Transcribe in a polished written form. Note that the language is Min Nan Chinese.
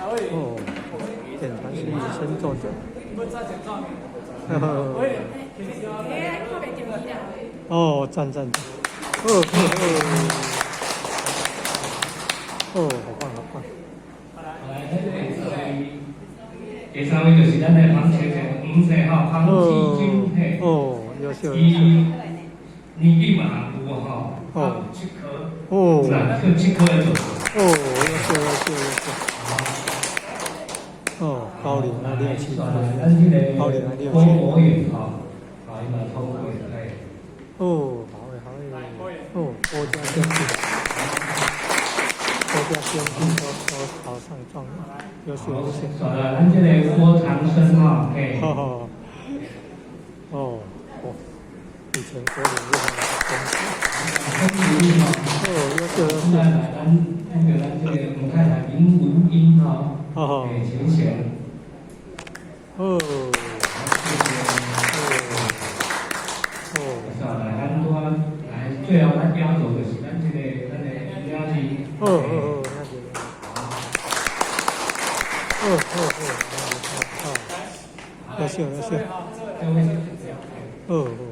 哦，點傳是以身作則。呵呵。哦，讚讚讚。哦哦哦。哦，好棒好棒。來，第三位就是咱的黃姐姐，黃姐吼，黃志軍嘿。哦，優秀優秀。伊年紀嘛有吼，哦，七科。哦。嗱，佢七科的做。哦，優秀優秀優秀。哦，高齡啊，六七科。高齡啊，六七。郭國遠吼，啊，伊嘛通過嘿。哦，好誒好誒。哦，郭家兄弟。郭家兄弟都考上狀元，優秀優秀。算了，咱這個郭長生吼，嘿。哦哦，以前郭林是很恭喜。哦，優秀優秀。咱那個咱這個吳太太林文英吼，哦，嘿，陳賢。哦。哦。算了，咱拄仔來最後咱壓軸就是咱這個咱的雅子。哦哦哦，雅子。哦哦哦，哦，優秀優秀。哦哦。